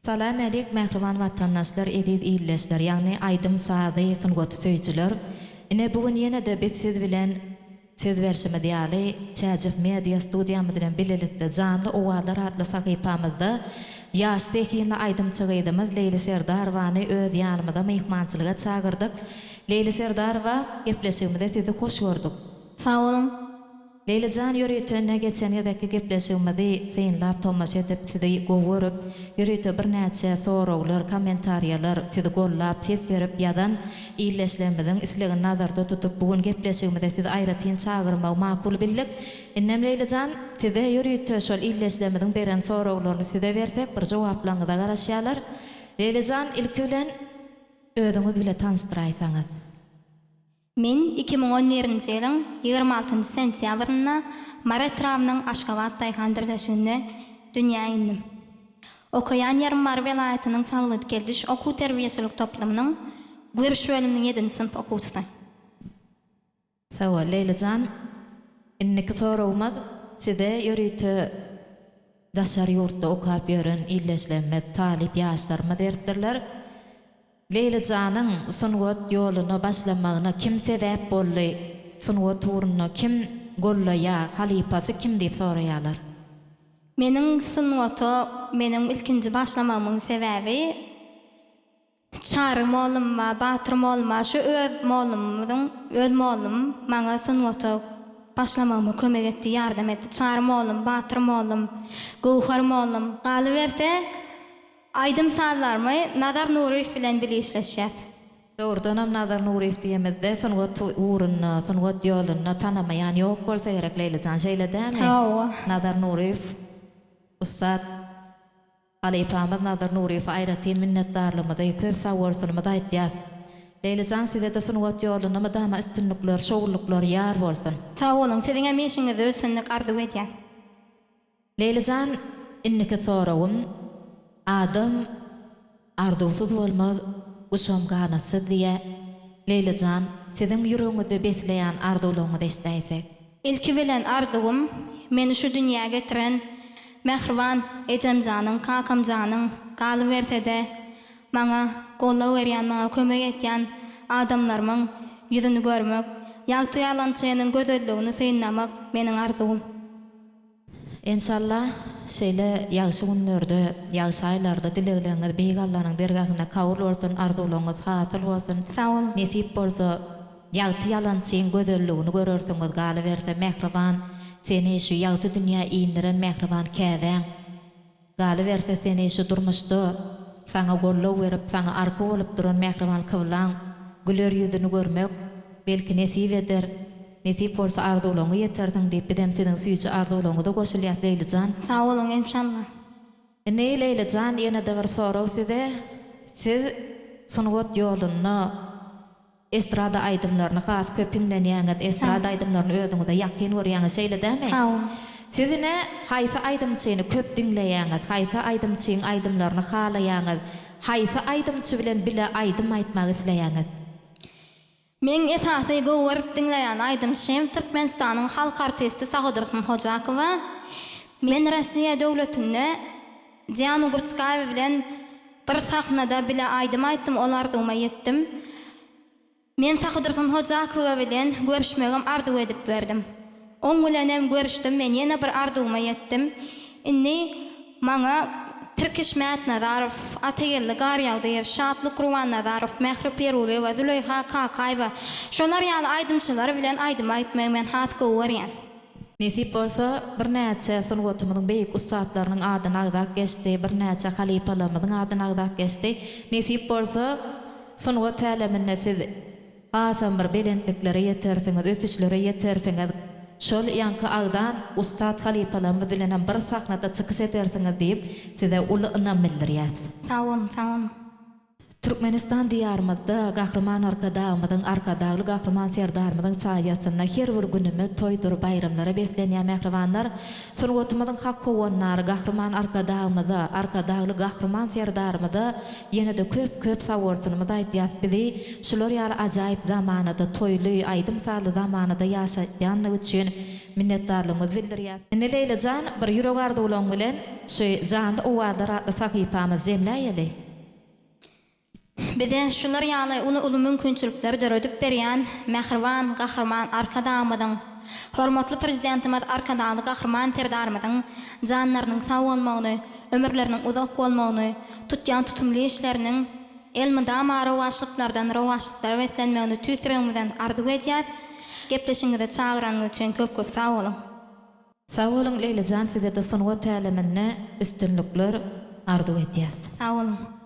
Salam älik mähriban watandaşlar eziz ildeşler ýagny aýdym sazy sungaty söýüjiler ine bu gün ýenede biz siz bilen söz berşimiz ýaly Çäjew media studiýamyz bilen bilelikde Janly owazlar atly sahypamyzda ýaş zehinli aýdymçy gyzymyz Leýli Serdarowany öz ýanymyza myhmançylyga çagyrdyk Leýli Serdarowa gepleşigimize sizi hoş gördük. Sag boluň. Leýli jan ýörite ine geçen gezekki gepleşigimizi synlap tomaşa edip sizi gowy görüp ýörite birnäçe soraglar kommentariýalar sizi gollap ses berip ýazan ildeşlerimiziň islegini nazarda tutup bu gün gepleşigimize sizi aýratyn çagyrmagy makul bildik indem Leýli jan size ýörite şol ildeşlerimiziň beren soraglaryny size bersek bir jogaplaryňyza garaşýarlar Leýli jan ilki bilen özüňiz bile tanyşdyraýsaňyz. Men 2011-nji ýylyň 26-njy sentýabrynda Mary etrabynyň Aşgabat daýhan birleşiginde dünýä indim. Okaýan ýerim Mary welaýatynyň Saglyk dikeldiş okuw-terbiýeçilik toplumynyň Görüş bölüminiň ýedinji synp okuwçysy. Sag bol, Leýli jan. Indiki soragymyz size ýörite daşary ýurtda okap ýören ildeşlerimiz, talyp ýaşlarymyz beripdirler. Leýli janyň sungat ýoluna başlamagyna kim sebäp boldy, sungat ugrunda kim gollaýa, halypasy kim diýip soraýalar. Meniň sungata meniň ilkinji başlamagymyň sebäbi Çary mollum bar, Batyr mollum bar, şu öz mollumymyzyň öz mollum maňa sungata başlamagyma kömek etdi, ýardam etdi. Çary mollum, Batyr mollum, Göwher mollum, galyberse Aýdym-sazlarymy Nazar Nuryýew bilen bile işleşýäs. Dogrudanam Nazar Nuryýew diýemizde sungat ugrunda, sungat ýolunda tanamaýan ýok bolsa gerek Leýlijan şeýle dämi? Hawa. Nazar Nuryýew ussat halypamyz Nazar Nuryýewe aýratyn minnetdarlygymyzy, köp sagbolsunymyzy aýtýas. Leýlijan sizede sungat ýolunda mydama üstünlikler, şowlulyklar ýar bolsun. Sag boluň, siziňem işiňizde üstünlik arzuw edýän. Leýlijan indiki soragym adam arzuwsyz bolmaz guşam ganatsyz diýä Leýlijan siziň ýüregiňizde besleýän arzuwlaryňyzy eşdäýsek. Ilki bilen arzuwym meni şu dünýä getiren mähriban ejemjanyň kakamjanyň galybersede maňa goldaw berýän maňa kömek etýän adamlarymyň ýüzüni görmek ýagty ýalançynyň gözelligini synlamak meniň arzuwym. Enşalla, şeýle ýagşy günlerde, ýagşy aýlarda dilegleriňiz Beýik Allanyň dergähinde kabul bolsun, arzuwlaryňyz hasyl bolsun. Sag boluň. Nesip bolsa, ýagty ýalançyň gözelligini görersiňiz, galyberse, mähriban, seni şu ýagty dünýä indiren mähriban käbäň, Galyberse seni şu durmuşda saňa goldaw berip, saňa arka bolup duran mähriban kyblaň güler ýüzüni görmek, belki nesip eder. Nesip bolsa arzuwlaryňa ýetersiň diýip bizem siziň süýji arzuwlaryňyza goşulýas Leýlijan. Sag boluň enşalla. Indi Leýlijan ýene-de bir sorag size. Siz sungat ýolunda Estrada aýdymlaryny has köp hiňlenýäňiz, estrada aýdymlaryny özüňize ýakyn görýäňiz, şeýle dämi? Hawa. Siz ine haýsy aýdymçyny köp diňleýäňiz, haýsy aýdymçyň aýdymlaryny halaýaňyz, haýsy aýdymçy bilen bile aýdym aýtmak isleýäňiz? Meň esasy gowy görüp diňleýän aýdymçym Türkmenistanyň halk artisti Sahydursun Hojakowa. Men Rossiýa döwletinde Diana Gurtskaýewa bilen bir sahnada bile aýdym aýtdym, ol arzuwyma ýetdim. Men Sahydursun Hojakowa bilen görüşmegem arzuw edip berdim. Oň bilenem görüşdim, men ýene bir arzuwyma ýetdim. Indi maňa Tirkiş Mätnazarow, Atageldi Garýagdyýew, Şatlyk Gurbannazarow, Mähri Pirgulyýewa, Züleýha Kakaýewa, şolar ýaly aýdymçylar bilen aýdym aýtmagy men has gowy görýän. Nesip bolsa, birnäçe sungatymyzyň beýik ussatlarynyň adyny agzap geçdi, birnäçe halypalarymyzyň adyny agzap geçdi. Nesip bolsa, sungat äleminde siz hasam bir belentliklere ýetersiňiz, ösüşlere ýetersiňiz. Şol ýaňky agzan ussat halypalarymyz bilenem bir sahnada çykyş edersiňiz diýip, size uly ynam bildirýäs. Sag boluň, sag boluň. Türkmenistan Diýarymyzda Gahryman Arkadagymyzyň, Arkadagly Gahryman Serdarymyzyň saýasynda her bir günümiz toýdur, baýramlara beslenýär mähribanlar. Sungatymyzyň hak howandary Gahryman Arkadagymyza, Arkadagly Gahryman Serdarymyza ýene-de köp-köp sagbolsunymyzy aýdýas. Bizi şular ýaly ajaýyp zamanada, toýly, aýdym-sazly zamanada ýaşatýanlygy üçin minnetdarlygymyzy bildirýäs. Indi Leýla jan, bir ýürek arzuwlaň bilen şu Janly owazlar atly sahypamyzy jemläýeli. Bize şular ýaly uly-uly mümkinçilikleri döredip berýän mähriban Gahryman Arkadagymyzyň, hormatly Prezidentimiz Arkadagly Gahryman Serdarymyzyň janlarynyň sag bolmagyny, ömürleriniň uzak bolmagyny, tutýan tutumly işleriniň elmydama rowaçlyklardan rowaçlyklara beslenmegini tüýs ýüregimizden arzuw edýäs. Gepleşigiňize çagyranyňyz üçin köp-köp sag boluň! Sag boluň Leýlajan sizede sungat äleminde üstünlikler arzuw edýäs. Sag boluň.